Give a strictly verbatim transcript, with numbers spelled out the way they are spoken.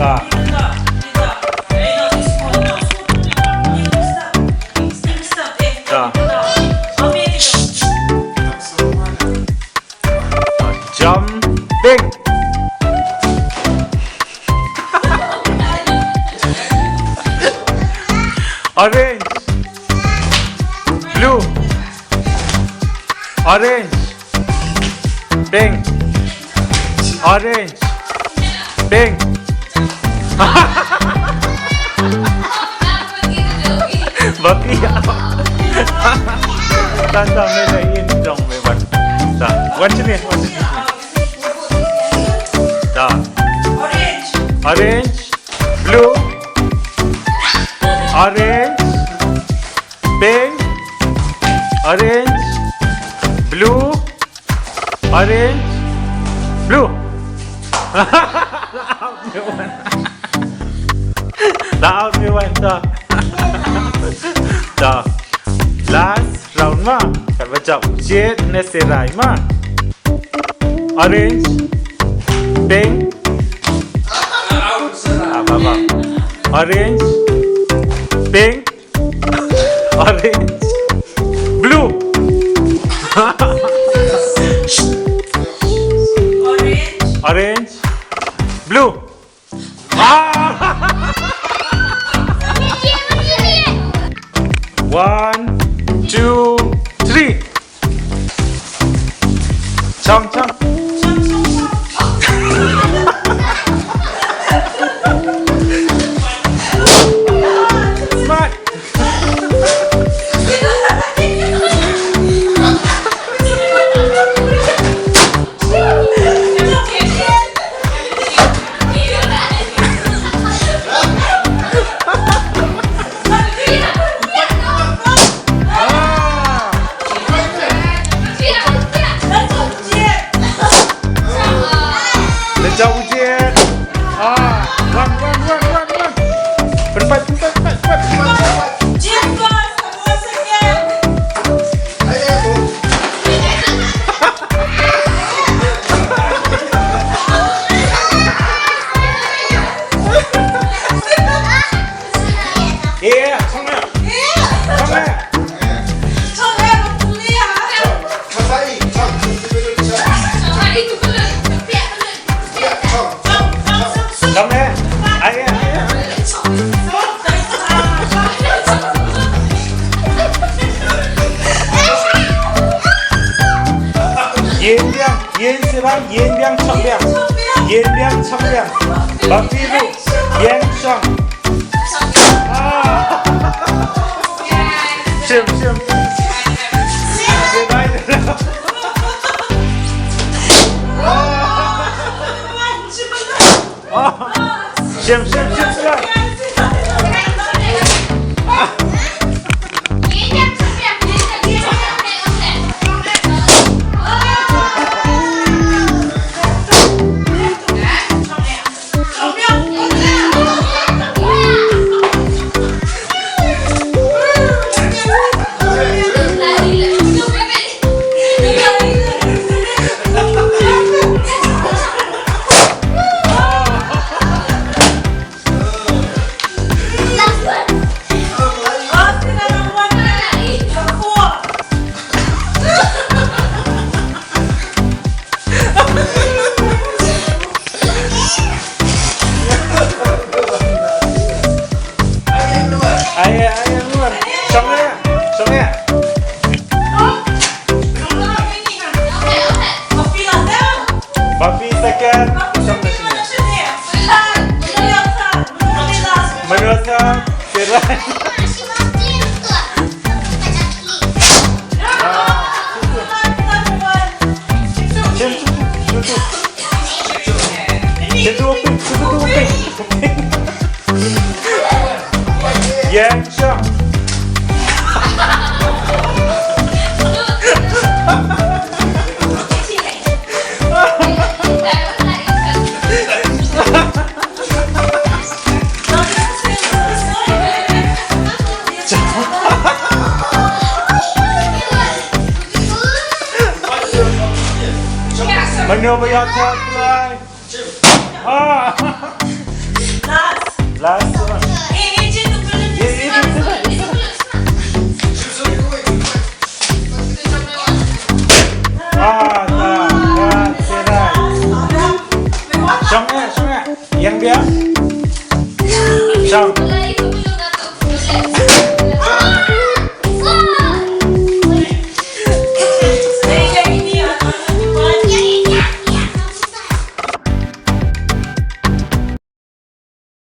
Ta. Ta. Jumping. Orange. Blue. Orange. Pink. Orange. Pink. Bapi. Ta, ta, me la in jong me ban. Ta, wan sini, wan sini. Ta. Orange. Blue. Orange. Pink. Orange. Blue. Orange. Blue. Ta out me wan ta. Ta. Last round ma. Katba jop jied ne serai ma. Orange. Pink. Ah, ba, ba. Orange. Pink. Orange. Blue. Orange. Orange. Blue. Ah! One, two, three. Cham, cham. Smart. Leit jauh ujian. Ah, wan, wan, wan, wan, wan. Pynpait, pynpait, pynpait, pynpait, pynpait. Ïa, chong ïa. Chong ïa. Chong ïa. Ai ïa, ai ïa. Ïeng biang, ïeng sirang, ïeng biang chong biang. Ïeng biang chong biang. Ba phi ruh, ïeng chong. Shim, shim. Shim, shim, shim, shim. Ai, ai, ai, Anwar. Shong ïa, shong ïa. Ba phi second. Shong ïa. Mano sa, Kiran. Shim, shim, shim, shim. Shim, shim, shim, shim. Ïeng chong. Mano ba ïa thep lai? Ah. Biang.